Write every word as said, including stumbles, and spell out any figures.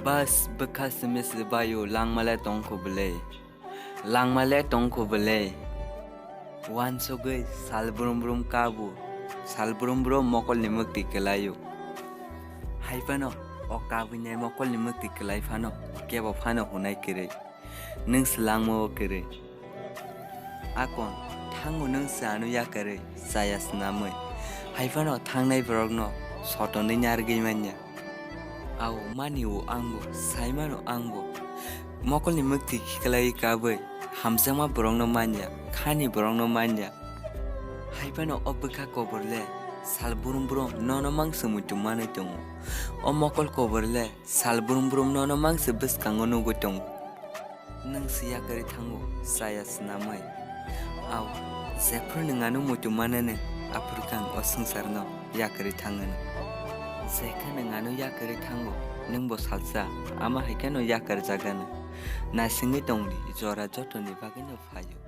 Bas, bwkha simi se baio, langma le tongkho bwle. Langma le tongkho bwle. Wansugwi sal brum brum kabo, sal brum brum mokolni mwktwi kwlaio. Hai phano o kabwinai mokolni mwktwi kwlai phano kebo phano hwnai kwrwi. Nwng se langma o kwrwi. Akon, thango nwng se ano yakarwi chaya snamwi. Hai phano thangnai borokno sotonwi narwgwi manya. Ao mani o angbo, saimano angbo. Mokolni mwktwi khiklai kabwi, hamjakma borokno manya, khani borokno manya. Hai phano o bwkha kobor le, sal brum brum nono mangse muitu manwi tongo. O mokol kobor le, sal brum brum nono mangse bwskango nugwi tongo. Nwng se yakarwi thango, chaya snamwi. Ao, jephru nwng ano muitu manani, aphuru khe ang o swngcharno yakarwi thangano. Jekhe nwng ano yakarwi thango, nwngbo salsa, ama hai kheno yakarjagano. Naisingwi tongdi, jora jotoni bagwino phaio.